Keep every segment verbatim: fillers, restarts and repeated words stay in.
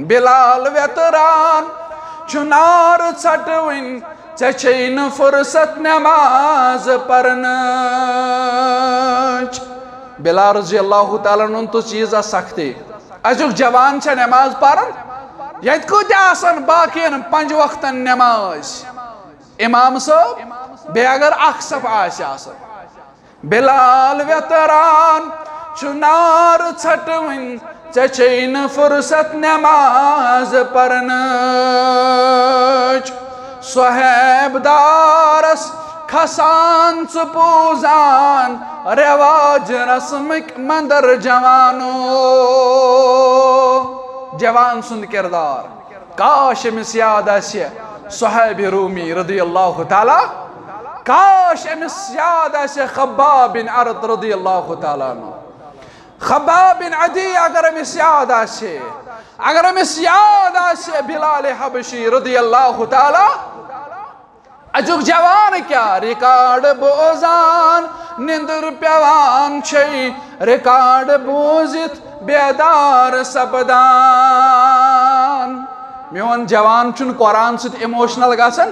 بلال ویتران، چھُ نار ژھٹوٕنۍ، ژےٚ چھے نہٕ فرصت نماز پرنٕچ۔ بلال رضی اللہ تعالیٰ عنہ تُژھ چیٖزا سختی۔ أزیُک جوان چھا نماز پران؟ ییٚتہِ کۭتیٛاہ آسن باقین پنٛجہِ وقتن نماز، امام صٲب، بیٚیہِ اگر اکھ صف آسہِ آسان۔ بلال ویتران، چھُ نار ژھٹوٕنۍ، ژےٚ چھے نہٕ فرصت نماز پرنٕچ۔ صہیب دارس کھسان ژٕ پوٗزان، رواج رسمٕکۍ مندر جوانو۔ جوان سُنٛد کردار۔ کاش أمِس یاد آسہِ صہیب رومی رضی اللہ تعالیٰ، کاش أمِس یاد آسہِ خباب بن عرت رضی اللہ تعالیٰ عنہ۔ خباب بن عدی اگر أمِس یاد آسہِ، اگر أمِس یاد آسہِ بلال حبشی رضی اللہ تعالیٰ، أزیُک جوان کیٛاہ ریکارڈ بوزان، نِندٕر پٮ۪وان چھے ریکارڈ بوٗزِتھ بیدار سپدان۔ میون جوان چھُنہٕ قرآن سۭتۍ emotional گژھان۔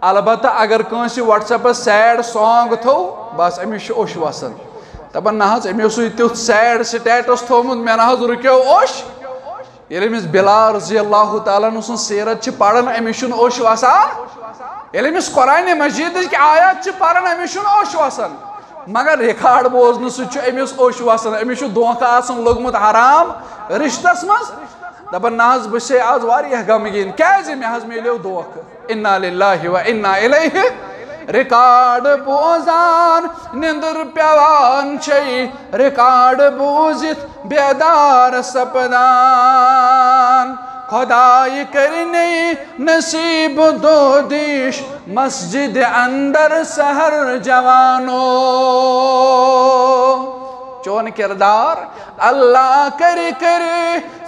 البتہ اگر کٲنٛسہِ WhatsApp-س sad song تھوٚو، بس أمِس چھُ اوٚش وسان۔ دپان، نہ حظ، أمۍ اوسُے تیُتھ sad status تھوٚومُت، مےٚ نہ حظ رُکیو اوٚش۔ ییٚلہِ أمِس بلال رضی اللہ تعالیٰ عنہ سٕنٛز سیرت چھِ پران، أمِس چھُنہٕ اوٚش وسان۔ ییٚلہِ أمِس قرآن مجیدٕچ آیات چھِ پران، أمِس چھُنہٕ اوٚش وسان۔ مگر ریکارڈ بوزنہٕ سۭتۍ چھُ أمِس اوٚش وسان۔ أمِس چھُ دھوکہٕ آسان لوٚگمُت حرام رشتس منٛز۔ دپان، نہ حظ، بہٕ چھسے آز واریاہ غمگیٖن۔ کیازِ؟ مےٚ حظ میلیو دھوکہٕ۔ انا للہ و انا الیہ۔ ریکارڈ بوزان نِندٕر پٮ۪وان چھے، ریکارڈ بوٗزِتھ بیدار سپدان۔ خدایہِ کرِ نے نصیب دودیش مسجد اندر سحر جوانو۔ چون کردار اللہ کرِ کرِ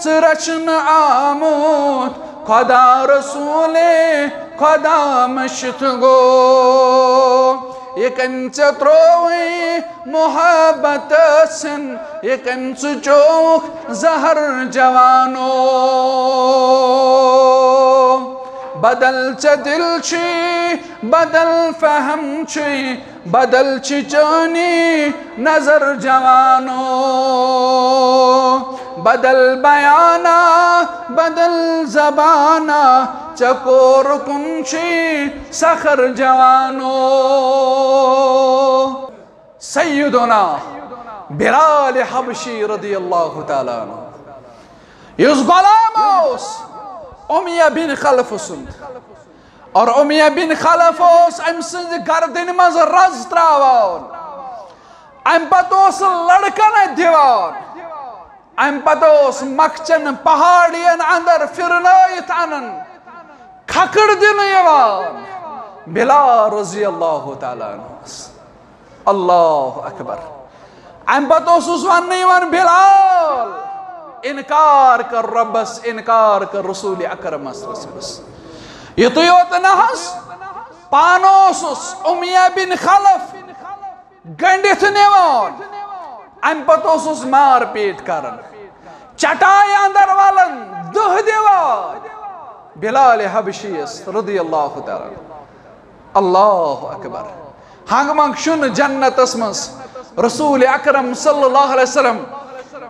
ژٕ رچنہٕ آمُت، خدا رسولے خدا مٔشِتھ گوٚو۔ یہِ کٔمۍ ژےٚ ترٛووُے محبت ژھِن، یہِ کٔمۍ ژٕ چووُکھ زہر جوانو۔ بدل ژےٚ دل چھُے، بدل فہم چھُے، بدل چھِ چٲنی نظر جوانو۔ بدل بیانا، بدل زبانا، ژےٚ کورکُن چھُے سخر جوانو۔ سیدنا بلال حبشی رضی اللہ تعالیٰ عنہ، یُس غلام اوس امیہ بن خلف سُنٛد، اور امیہ بن خلف اوس أمۍ سٕنٛزِ گردنہِ منٛز رز تراوان۔ اَمہِ پتہٕ اوس لڑکن اَتھِ دِوان۔ اَمہِ پتہٕ اوس مکچن پہاڑین اندر پھرنٲیِتھ انان، کھکھٕر دِنہٕ یِوان بلال رضی اللہ تعالیٰ عنہس۔ اللہ اکبر۔ اَمہِ پتہٕ اوسُس وننہٕ یِوان، بلال، انکار کر رۄبس، انکار کر رسول اکرمس۔ یُتُے یوت نہ حظ، پانہٕ اوسُس امیہ بن خلف گنڈِتھ نِوان۔ اَمہِ پتہٕ اوسُس مار پیٖٹ کران، چٹایہِ اندر ولان، دٕہ دِوان بلال حبشیس رضی اللہ تعالیٰ عنہ۔ اللہ اکبر۔ ہنگ منگ چھُنہٕ جنتس منٛز رسول اکرم صلی اللہ علیہ وسلم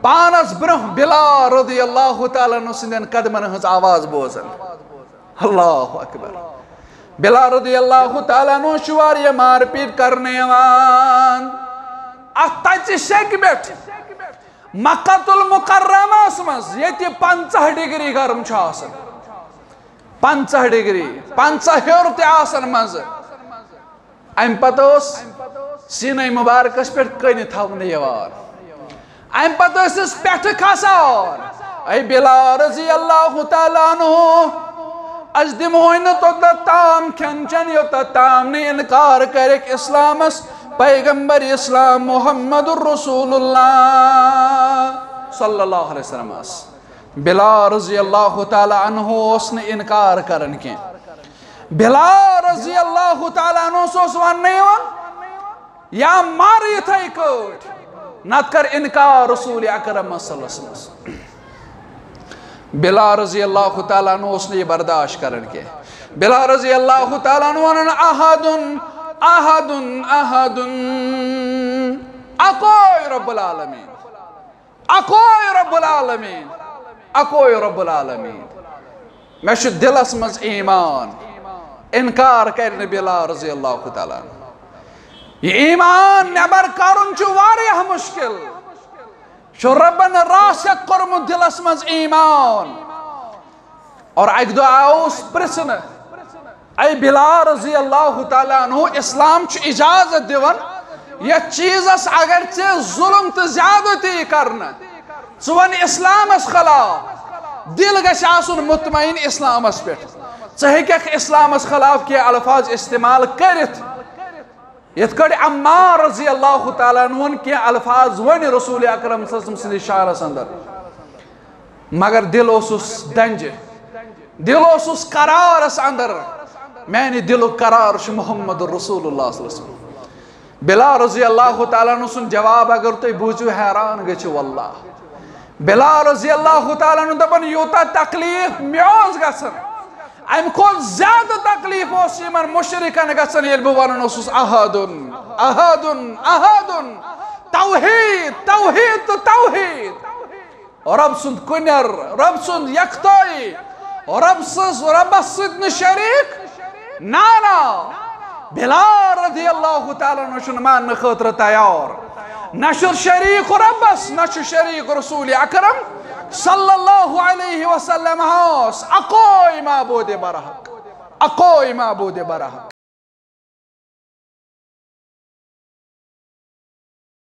پانس برونٛہہ بلال رضی اللہ تعالیٰ عنہ سٕنٛدٮ۪ن قدمن ہٕنٛز آواز بوزان۔ اللہ اکبر۔ بلال رضی اللہ تعالیٰ عنہ چھُ واریاہ مار پیٖٹ کرنہٕ یِوان۔ اتھ تتہِ سیٚکہِ پٮ۪ٹھ مکہ المکرمس منٛز، ییٚتہِ پنٛژاہ ڈگری گرم چھُ آسان، پنٛژاہ ڈگری، پنٛژاہ ہیوٚر تہِ آسان منٛزٕ۔ امہِ پتہٕ اوس سیٖنَے مُبارکس پٮ۪ٹھ کٔنہِ تھاونہٕ یِوان۔ امہِ پتہٕ ٲسِس پٮ۪ٹھٕ کھسان۔ اے بلال رضی اللہ تعالیٰ عنہ، أسۍ دِمہوے نہٕ توٚتتھ تام کھٮ۪ن چٮ۪ن، یوٚتتھ تام نہٕ انکار کرکھ اسلامس، پیغمبر اسلام محمد رسول اللہ صلی اللہ علیہ وسلمس۔ بلال رضی اللہ تعالیٰ عنہ اوس نہٕ انکار کران کینٛہہ۔ بلال رضی اللہ تعالیٰ عنہ اوس وننہٕ یِوان، یا مر یِتھے کٲٹھۍ، نتہٕ کر انکار رسول اکرم صلی اللہ علیہ وسلم۔ بلال رضی اللہ تعالیٰ عنہ اوس نہٕ یہِ برداشت کران کینٛہہ۔ بلال رضی اللہ تعالیٰ عنہ ونان، "احد، احد، احد، اکوے رب العالمین، اکوے رب العالمین، اکوے رب العالمین۔ مےٚ چھُ دِلس منٛز ایمان، انکار کرِ نہٕ بلال رضی اللہ تعالیٰ عنہ۔ یہِ ایمان نٮ۪بر کرُن چھُ واریاہ مشکل۔" چھُ ربن راسخ کوٚرمُت دِلس منٛز ایمان۔ اور اکہِ دۄہ آوُس پرژھنہٕ، "اے بلال رضی اللہ تعالیٰ عنہ، اسلام چھُ اجازت دِوان یتھ چیزس، اگر ژےٚ ظلم تہٕ زیادتی کرنہٕ، ژٕ ون اسلامس خلاف، دل گژھِ آسُن مطمئن اسلامس پٮ۪ٹھ، ژٕ ہیٚککھ اسلامس خلاف کینٛہہ الفاظ استعمال کٔرِتھ۔" یِتھ کٲٹھۍ عمار رضی اللہ تعالیٰ عنہ ہن کینٛہہ الفاظ ؤنۍ رسول اکرم صلی اللہ علیہ وسلم سٕنٛدِس شانس اندر، مگر دل اوسُس دنجہِ، دل اوسُس قرارس اندر۔ میانہِ دلُک قرار چھُ محمد رسول اللہ صلی اللہ علیہ وسلم۔ بلال رضی اللہ تعالیٰ عنہ سُنٛد جواب اگر تُہۍ بوٗزِو، حیران گٔژھِو واللہ۔ بلال رضی اللہ تعالیٰ عنہ دپان، یوٗتاہ تکلیف مےٚ اوس گژھان، امہِ کھۄتہٕ زیادٕ تکلیف اوس یِمن مشرکن گژھان، ییٚلہِ بہٕ ونان اوسُس، "احدن، احدن، احدن، توحید، توحید تہٕ توحید۔" رب سُنٛد کُنٮ۪ر، رب سُنٛد یکتٲیی، رب سٕنٛز، ربس سۭتۍ نہٕ شریٖک۔ نہ، نہ۔ بلال رضی اللہ تعالیٰ عنہ چھُنہٕ ماننہٕ خٲطرٕ تیار۔ نہ چھُ شریٖک ربس، نہ چھُ شریٖک رسول اکرم صلی اللہ علیہ وسلم ہس۔ اکوے معبود برحق، اکوے معبود برحق۔